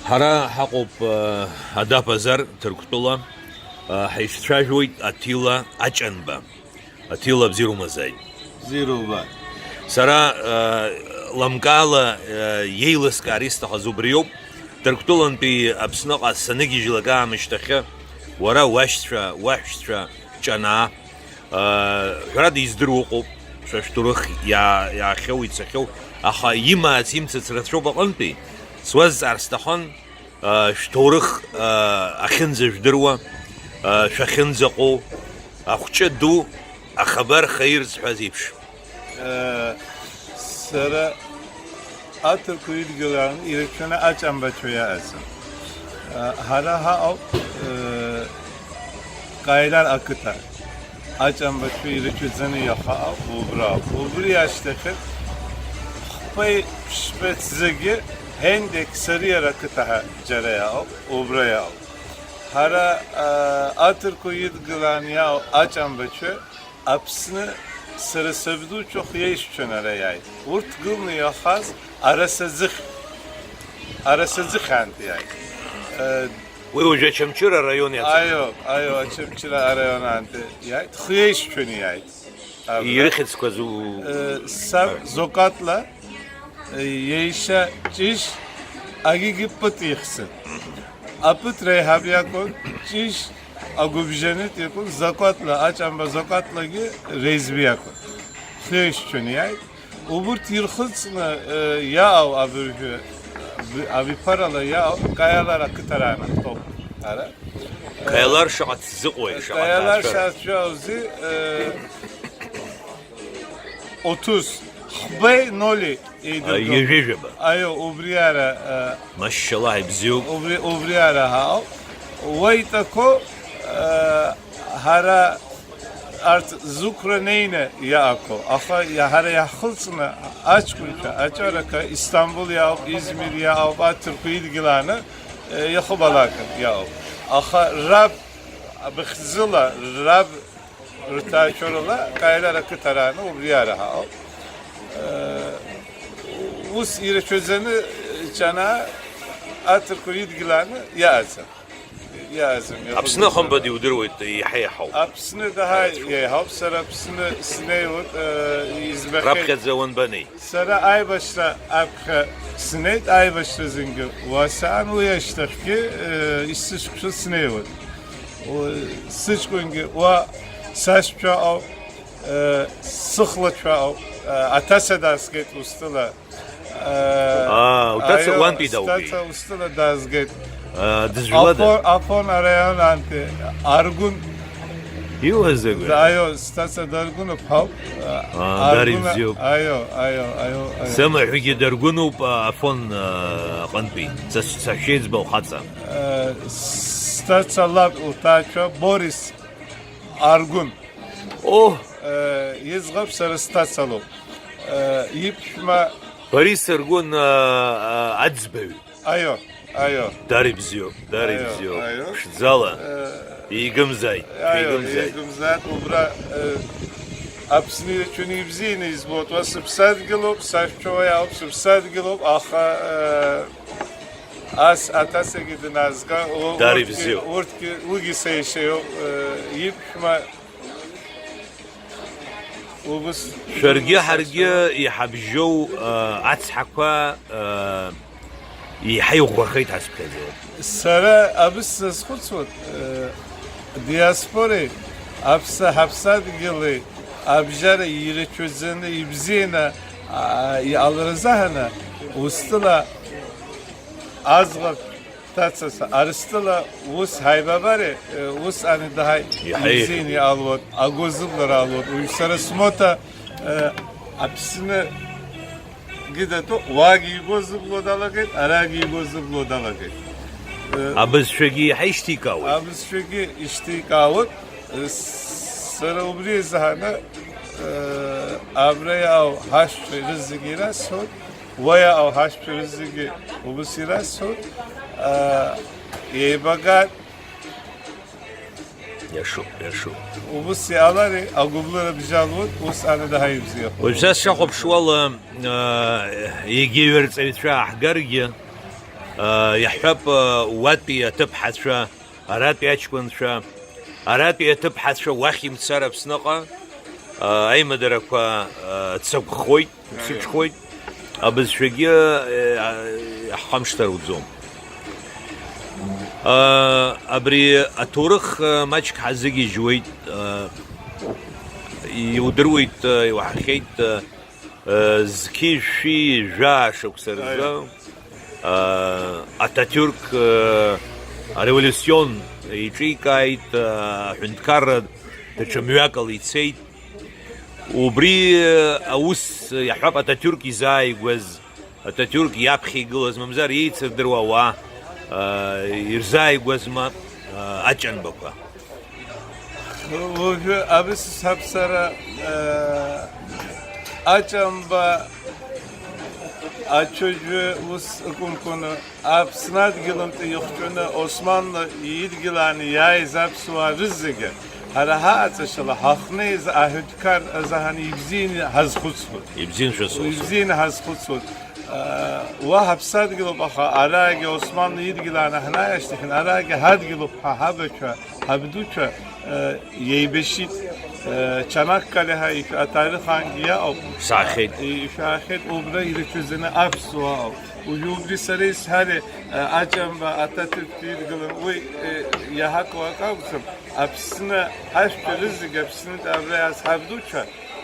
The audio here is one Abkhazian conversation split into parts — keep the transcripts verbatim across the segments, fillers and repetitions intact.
Ҳара ҳаҟоуп, э, Адап Азар, Ҭырқәтәыла, э, ҳаицәажәоит Аҭила Аҷанба. Аҭила, бзиа умазааит. Бзиа уба. Сара, э, лымкаала, э, еилыскаар исҭахыз убриоуп. Ҭырқәтәылантәи Аԥсныҟа саныгьежьлак аамышьҭахьы, уара уашьцәа, уаҳәшьцәа, ҷанаа, э, ҳәарада, издыруа ыҟоуп, шәа шәҭоурых иаа-, иаахьоу, ицахьоу, аха имаац, имцац рацәоуп аҟынтәи. Суазҵаар сҭахын, э, шәҭоурых, э, ахьынӡажәдыруа, э, шәахьынӡаҟоу, ахәҷы ду ахабар хаирц ҳәа зеиԥш. Э, сара аҭырқәа идгьыл аан ирацәаны аҷамбацәа иаазын. Э, ҳара ҳаҟоуп, э, Каилар ақыҭа. Аҷамбацәа ирацәаӡаны иахаау убра. Убри ашьҭахьы хԥеи ԥшьба ҭӡагьы Ҳендеқь Сариар ақыҭа ҳәа џьара иаауп, убра иаауп. Ҳара, а, аҭырқәа идгылан иаау аҷамбацәа Аԥсны сара сабдуцәа хҩеишьцәан ара иааит. Урҭ гылны иахаз Арасаӡыхь, Арасаӡыхьаантә иааит. Э, Уи уажәы Очамчыра араион иаҵоуп. Аио, аио, Очамчыра араионаантәи иааит, хҩеишьцәаны иааит. Абра. Ирыхьӡқәаз у-, Э, саб Зокатла, э, иеиша Ҷыжь Агьигьы Пыт ихьӡын. Апыт реиҳаб иакәын, Ҷыжь Агәыбжьанытә иакәын, Зокатла, Аҷамба Зокатлагьы реизбы иакәын. Хҩеишьцәаны иааит. Убырҭ ирхыҵны, э, иаау абыржәы, аб-, абиԥарала иаау Каиалар ақыҭа раанахәҭоуп. Ара. Каиалар шаҟа ҭӡыҟои, шаҟа Каиалар ҭаацәара? Шацәаузи, э, отыз, хбеи ноли еидыргылт. А, ҩажәа жәаба. Аио, убри ара, э, Машьшьала ибзиоуп. Убри, убри ара ҳаауп. Уа итәақәоу, э, ҳара Арҭ зықәра неины иаақәоу, аха иа-, ҳара иаҳхылҵны аҷкәынцәа, аҷарақәа Истамбул иаауп, Измир иаауп, аҭырқәа идгьыл ааны, э, иахыбалак иаауп. Аха раб быхьӡыла, раб рҭаацәарала Каилар ақыҭа рааны убри ара ҳаауп. Э, ус ирацәаӡаны ҷанаа аҭырқәа идгьыл ааны иааӡам. Иаазым, иахәҭоуп. Аԥсны ахымԥада иудыруеит, еиҳа еиҳауп. Аԥсны даҳа еиҳауп, сара Аԥсны снеиуеит, э, избахьеит. Раԥхьаӡа уанбанеи? Сара аибашьра аԥхьа снеит, аибашьра зынгьы уа саан, уи ашьҭахьгьы, э, исышықәсо снеиуеит. Уи сыҷкәынгьы уа сашьцәа ауп, э, сыхлацәа ауп, э, аҭаца дааскьеит Усҭыла. Аа, уҭаца уантәи даубеи? Сҭаца Усҭыла даазгеит. Аа, дызжәылада? Афон, Афон араион анти, Аргәын. Иуҳәаз закәи? Аио, сҭаца Даргәын ԥҳауп. Аа, Дари бзиоуп. Аио, аио, аио, аио. Сымаҳәгьы Даргәыноуп, а, Афон, а, аҟынтәи. Са, сашьеиҵба лхаҵа. Э, сҭаца лаб лҭаацәа Борис Аргәын. О! Э, иӡӷаб сара сҭаца лоуп. Э, иԥшәма Борис Аргәын, а, а, аӡбаҩ. Аио, аио. Дара ибзиоуп, дара ибзиоуп. Аио. Ԥшӡала. Э, иигымзааит, аио, иигымзааит. Иигымзааит, убра, э, Аԥсны ирацәаны ибзианы избоит. Уа сыԥсадгьылоуп, сашәцәа уа иаауп, сыԥсадгьылоуп, аха, э, ас аҭацагьы днаазга, у-, дара урҭгьы, ибзиоуп. Урҭгьы, уигьы са иашьа иоуп, э, иԥшәма. Убыс. Шәаргьы ҳаргьы иҳабжьоу, э, ацҳақәа, э, еиҳа иӷәӷәахеит ҳацәгьаӡа. Сара абыс сазхәыцуан, э, диаспореи, аԥса-, ҳаԥсадгьыли абжьара ирацәаӡаны, ибзианы, а, иҟалара азыҳәан, Усҭыла аӡӷаб Ҭаца, Арыстыла ус ҳаибабаре, ус ани даҳаи иаҳа ибзианы иҟалоит, агәазыблара алоит. Уи сара смоҭа, э, Аԥсны гидатәу, уагьы игәазыбло далагеит, арагьы игәазыбло далагеит. Э, абызшәагьы иаҳа ишьҭикаауеит. Абызшәагьы ишьҭикаауеит. Э, сара убри изаҳаны, э, абра иаау ҳашьцәа рызегьы ирасҳәоит. Уи ауҳашьцәа зегьы убыс ирасҳәоит, аа, еибаган. Иашоуп, иашоуп. Убыс иҟалари, агәыблыра бжьалоит, ус аны даҳа ибзиахоит. Уажәшьҭа сшахәаԥшуала, аа, егьи аҩарҵаҩцәа ааҳгаргьы, Иаҳҳәап, уатәи аҭыԥҳацәа, аратәи аҷкәынцәа, аратәи аҭыԥҳацәа уахь имцар Аԥсныҟа, аимадарақәа цыгәхоит, ԥсыҽхоит, абызшәагьы ҳхамшҭар уӡом. Абри аҭоурых маҷк ҳазыгьежьуеит, иудыруеит, иуаҳахьеит, зқьи жәшәи жәаа шықәса рзы, Ататиурк ареволиуцион еиҿикааит, аҳәынҭқарра даҽа мҩакала ицеит. Убри аус, иаҳҳәап, Ататиурк изааигәаз, Ататиурк иаԥхьа игылаз, мамзар еицырдыруа ауаа ирзааигәазма аҷанбақәа? Уажәы абысыс ҳаԥсара, э, аҷамба, ачыжәы ус ықәымкәаны, Аԥсны адгьылымтәи ихҵәаны Османла идгьылааны иааиз аԥсуаа рызегьы, ҳара ҳаҟаҵашьала ҳахнеиз аҳәынҭқар азы ҳан ибзианы ҳазхәыцуан. Ибзианы шәасхәыцуан. Ибзианы ҳазхәыцуан. Уа ҳаԥсадгьылуп, аха араагьы Османла идгьыл анаҳнааи ашьҭахь, араагьы ҳадгьылуп ҳәа ҳабацәа, ҳабдуцәа, э, еибашьит. Э, Чанаккале ҳәа ишәа-, аҭаарых аангьы иаауп. Саахьеит. Ишәаахьеит, убра ирацәаӡаны аԥсуаа ауп. Уажәы убри сара исҳәари, э, аҷамба Ататырқәтәи идгылан, уи, э, иаҳакуа акы акәӡам. Аԥсны ҳашәҭа рызегь Аԥснытәи абра иааз ҳабдуцәа,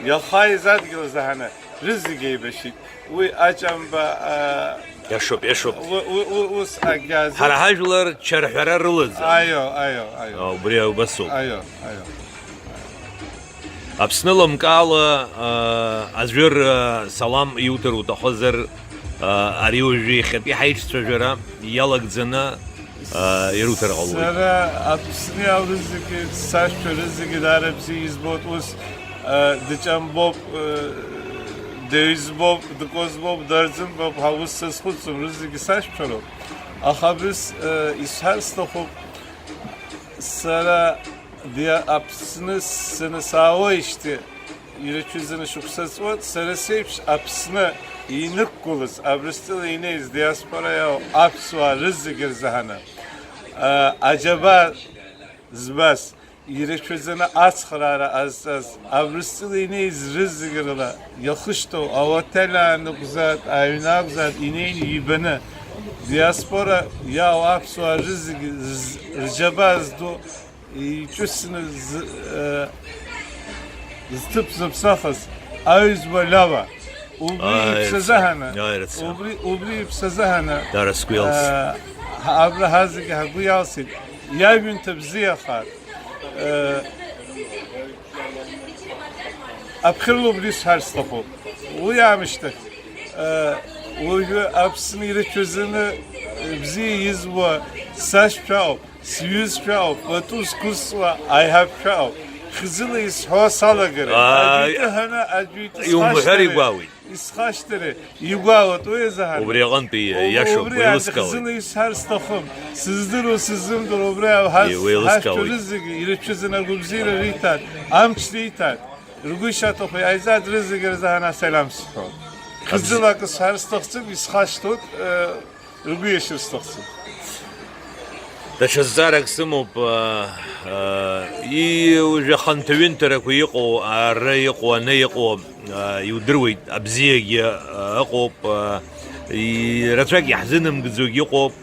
иаха изадгьыл азы ҳаны, рызегь еибашьит. Уи аҷамба, а, Иашоуп, иашоуп. у-, у-, у-, ус агьазы. Ҳара ҳажәлар чарҳәара рылаӡам. Аио, аио, аио. А, убри убасоуп. Аио, аио. Аԥсны лымкаала, а, аӡәыр, а, салам иуҭар уҭахызар, а, ари уажәы иахьатәи ҳаиҿцәажәара иалагӡаны, а, ируҭар ҟалоит. Сара Аԥсны иаурызегьы, сашәа рызегьы даара бзиа избоит, ус, а, дыҷамбоуп, а, дыҩӡбоуп, дкозбоуп, дарӡынбоуп ҳәа ус сазхәыцӡом, рызегьы сашәа роуп. Аха абыс, а, исҳәар сҭахуп, сара диа-, Аԥсны санасаауеижьҭеи, ирацәаӡаны шықәса ҵуеит, сара сеиԥш Аԥсны инықәгылаз, Абрыскьыл инеиз диаспора иалоу аԥсуаа рызегьы рзаҳаны, а, аџьабаа збаз, ирацәаӡаны ацхраара ҟазҵаз, Абрыскьыл инеиз рызегь рыла, иахышьҭоу аотел аанакәзаат, аҩны акәзаат, инеины ибаны, диаспора иалоу аԥсуаа рызегь з-, рџьабаа зду, иҿыцны з-, э, зҭыԥ зыԥсахыз аҩӡба Лава. Убри Ааи, иԥсазаҳаны, ааи, рацәа. Убри, убри иԥсазаҳаны, Дара сгәы иалсит. Э, ҳа-, абра ҳазегьы ҳгәы иалсит. Иажәымҭа бзиахааит. Э, аԥхьарала убри сҳәар сҭахуп. Уи аамышьҭахь, э, уажәы Аԥсны ирацәаӡаны бзиа изуа сашьцәа ауп. Сҩызцәа ауп, пату зқәысҵуа аиҳабцәа ауп. Хьӡыла исҳәо салагара. Аа, аӡәы итәы ҳәаны, аӡәы итәы иумҳәар схашҭыри, игәаауеит. Исхашҭыри, игәаауеит, уи азы ҳәаны. Убри аҟынтәи, у-, иашоуп, убри уи аӡы еилыскаауеит. Хьӡыла исҳәар сҭахым. Сыздыруа, сыззымдыруа, убри аҳ-, ҳа-, Е, уи еилыскаауеит. Ҳашьцәа рызегьы ирацәаӡаны агәабзиара риҭааит, амч риҭааит. Ргәы ишаҭаху иааизааит, рызегьы рзы ҳәа асалам сҳәоит. Абз- Хьӡыла акы сҳәар сҭахӡам, исхашҭуеит, э, Ргәы иашьыр сҭахӡам. Даҽа зҵаарак сымоуп, а, а, и-, уажәы аханҭаҩынҭарақәа иҟоу, ара иҟоу, ана иҟоу, а, иудыруеит, абзиагьы, а, ыҟоуп, а, и-, рацәак иаҳзынамгӡогьы ыҟоуп,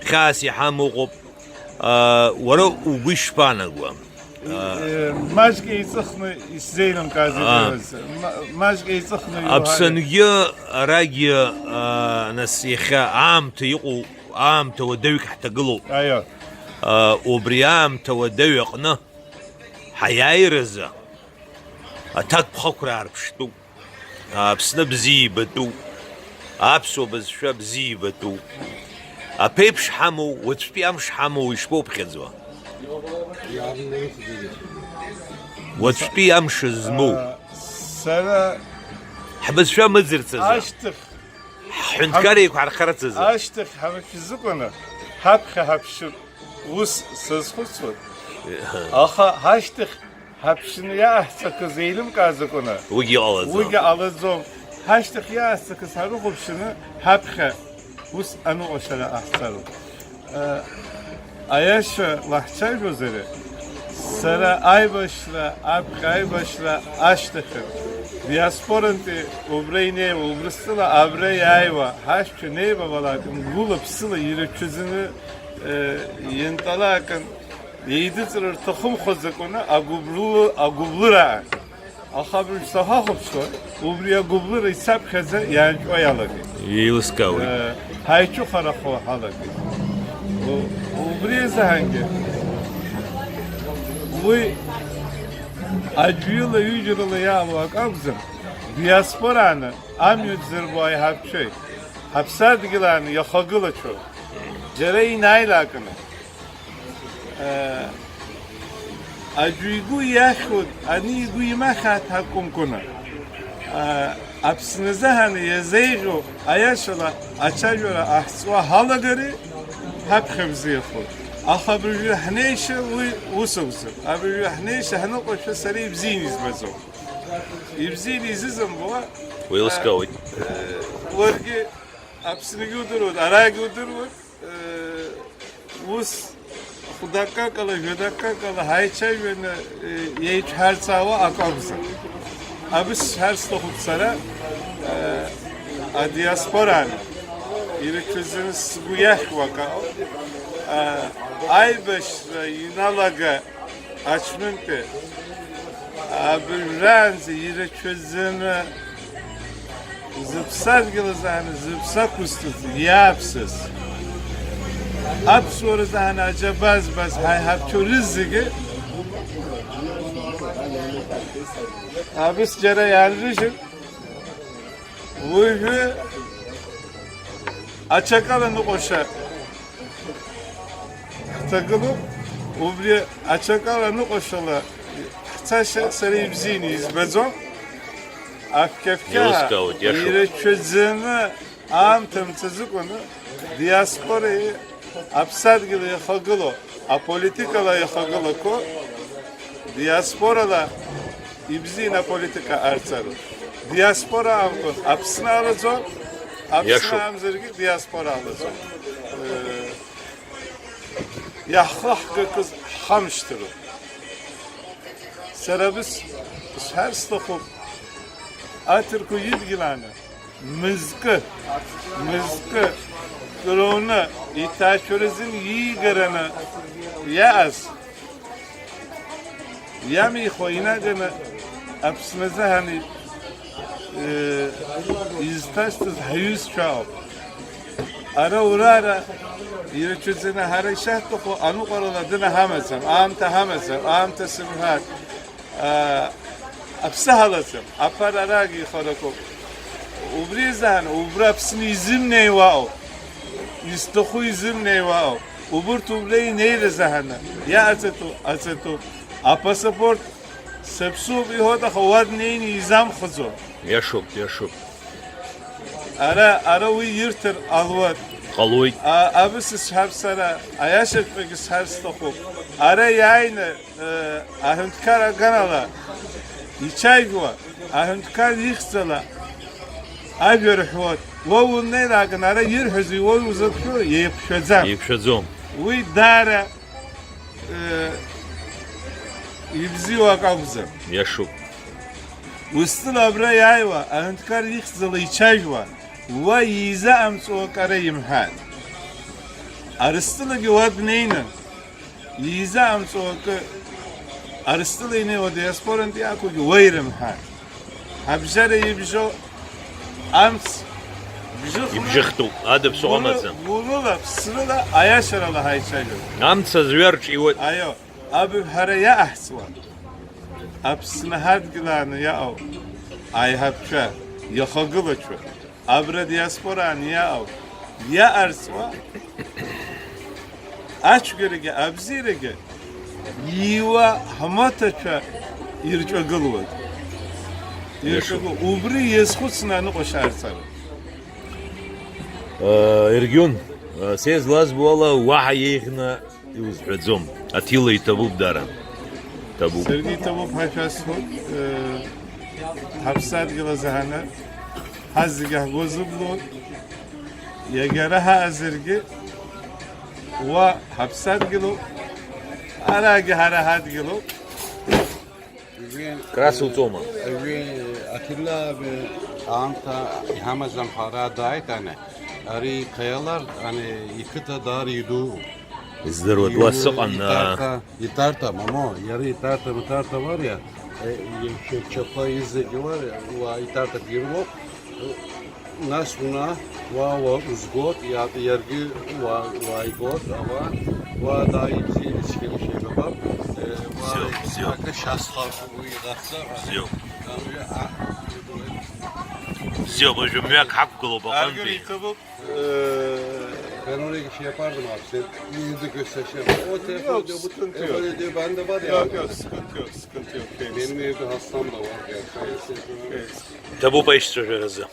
хьаас иҳамоу ыҟоуп. А, уара угәы ишԥаанаго? Э, маҷк еиҵыхны исзеилымкаазеит Аа. Иҳәаз. Ма-, маҷк еиҵыхны иуҳәар. Аԥсынгьы арагьы, аа, нас иахьа аамҭа иҟоу, аамҭа уадаҩк ҳҭагылоуп. Аио. Аа, убри аамҭа уадаҩ аҟны ҳаиааиразы аҭакԥхықәра аарԥштәуп. Аԥсны бзиа ибатәуп. Аԥсуа бызшәа бзиа ибатәуп. Аԥеиԥш ҳамоу, уаҵәтәи амш ҳамоу ишԥоуԥхьаӡо? Уаҵәтәи амш змоу. Сара Ҳбызшәа мыӡырц азы. Ашьҭахь Ҳҳәынҭқар еиқәҳархарц азы. Ашьҭахь ҳамашәа зыкәаны ҳаԥхьа ҳаԥшьып. Ус сазхәыцуан. Аха ҳашьҭахь ҳаԥшны иааҳцақыз еилымкаазакәаны, Уигьы ҟалаӡом. Уигьы ҟалаӡом. Ҳашьҭахь иааҳцақыз ҳарыхәаԥшны ҳаԥхьа Ус аныҟәашара ҟаҳҵароуп. Аиаша лаҳцәажәозар, сара аибашьра, аԥхьа аибашьра ашьҭахьын, диаспорантәи убра инеиуа, Урыстәыла абра иааиуа ҳашьцәа неибабалак, гәыла-ԥсыла ирацәаӡаны, э, ианҵалакын, еидыҵра рҭахымхо азакәаны агәыблы-, агәыблыра аан. Аха абыржә сахәахәаԥшуа, убри агәыблыра ицаԥхьаӡа иаанҵәо иалагеит. Еилыскаауеит. Э, ҳаицәыхарахо ҳалагеит. У-, убри азыҳәангьы уи аӡәҩыла, ҩыџьарала иаало акы акәӡам, диаспорааны амҩа дзырбо аиҳабцәеи ҳаԥсадгьылааны иахагылацәоу џьара инааилакны, Аӡәы игәы иахьуеит, ани игәы имахьааит ҳәа акәымкәаны, Аԥсны азыҳәан иазеиӷьу аиашала ацәажәара ҟаҳҵауа ҳалагари ҳаԥхьа бзиахоит. Аха абыржәы ҳнеишьа уи ус акәӡам. Абыржәы ҳнеишьа ҳныҟәашәа сара ибзианы избаӡом. Ибзианы изызымбуа, уеилыскаауеит. Уаргьы Аԥсныгьы удыруеит, арагьы удыруеит. Ус хәдаккакала, жәадаккакала ҳаицәажәаны, еицәҳарцаауа акы акәзар. Абыс сҳәар сҭахуп сара, адиаспораан ирацәаӡаны сгәы иахьуа акы ауп. Аибашьра иналага аҽнынтәи абыржәраанӡа ирацәаӡаны зыԥсадгьыл азы аҳаны зыԥсы ақәызҵаз, иааԥсаз, аԥсуара азы аҳаны аџьабаа збаз ҳаиҳабцәа рызегьы абыс џьара иааррыжьын, уажәы аҽакала ныҟәаша ҳҭагылоуп, убри аҽакала ныҟәашала ҳцашьа сара ибзианы избаӡом. Афқьафқьа еилыскаауеит, иашоуп. Ирацәаӡаны аамҭа мцазыкәаны диаспора аԥсадгьыл иахагылоу, аполитикала иахагылақәо, диаспорала ибзианы аполитика ҟарҵароуп. Диаспора амкәан Аԥсны алаӡом, Аԥсны, иашоуп, амзаргьы диаспора алаӡом. Э, иаҳхаҳгақәаз ҳхамышҭыроуп. Сара абыс сҳәар сҭахуп, аҭырқәа идгьылааны, мызкы, мызкы кроуны иҭаацәаразын иигараны иааз, иамихуа инаганы Аԥсны азыҳәан, э, изҭашьҭыз ҳаҩызцәа ауп. Ара урара ирацәаӡаны ҳара ишаҳҭаху аныҟәарала адына ҳамаӡам, аамҭа ҳамаӡам, аамҭа сымҳәааит. А, аԥсы ҳалаӡам, аԥара арагьы ихаракуп. Убри азыҳәан, убра Аԥсны изымнеиуа ауп, изҭаху изымнеиуа ауп. Убырҭ убра инеира азыҳәаны, иаҟаҵатәу ҟаҵатәуп. Апасапорт саԥсуп иҳәоит, аха уа днеины изамхаӡо. Иашоуп, иашоуп. Ара, ара уи ирҭар ҟалуеит. Ҟалоит. А, абас сҳәап сара, аиашаҵәҟьагьы сҳәар сҭахуп. Ара иааины, э, аҳәынҭқар аганала ицәажәауа, аҳәынҭқар ихьӡала ажәа рҳәоит. Уа уннеилакын, ара ирҳәози уа узықәшәо еиқәшәаӡам. Еиқәшәаӡом. Уи даара, э, ибзиоу акы акәӡам. Иашоуп. Урыстәыла абра иааиуа, аҳәынҭқар ихьӡала ицәажәауа, уа изаҟамҵо акы ара имҳәааит. Арыстәылагьы уа днеины, изаҟамҵо акы, Арыстәыла инеиуа диаспорантәи ақәугьы уа ирымҳәааит. Ҳабжьара ибжьоу амц бжьыхны, ибжьыхтәуп, ада ԥсыхәа амаӡам. Гәылыла, ԥсрыла, аиашарала ҳаицәажәоит. Амца зҩа рҿиуеит. Аио, абиԥҳара иаҟаҳҵуа, Аԥсны ҳадгьылааны иаҟоу аиҳабцәа, иахагылацәа, абра диаспораан иаҟоу, иаҟарҵуа, ацәгьарагьы абзиарагьы ииуа ҳмоҭацәа ирҿагылоит. Ирҿагылоит. Убри иазхәыцны аныҟәашьа аарҵароуп. Ергьун, сеизлазбо ала, уаҳа еиӷьны иузҳәаӡом. Аҭила иҭабуп дара. Ҭабуп. Саргьы иҭабуп ҳәа шәасҳәоит, э, ҳаԥсадгьыл азы ҳаны, ҳазегьы ҳгәы азыблуеит. Иагьа ара ҳаазаргьы, уа ҳаԥсадгьылоуп, арагьы ҳара ҳадгьылоуп. Крас уҵоума? Аҩы аҭилаабе аамҭа иҳамаз амҳара дааит ани. Ари Қаиалар ани иқыҭа даара идуу. Издыруа дуа сыҟан. Итарта, итарта, мамо, иара итарта, митарта вариа, чапа изегьы вариа, уа итарта бирмоуп. Нас уна, уа, уа узгот, иа-, иаргьы уа, уа игот, ава, уа да ибзиан исхьын ишеибабап. Э, уа Бзиоуп, бзиоуп. Акы шьасхап, уи иҟаҳҵар. Бзиоуп. Амҩа, а, Бзиоуп, уажәы мҩак ҳақәгылоуп Аргьы аҟынтәи. Иҭабуп. Э, Канунеки шьапардым апсет, индык өсешем. Вот Yok, sıkıntı yok. Böyle diyor, bende var ya. Yok, yok, sıkıntı yok, sıkıntı yok. Benim evde hastam da var. Gerçekten. Ҭабуп аишьцәажәаразы.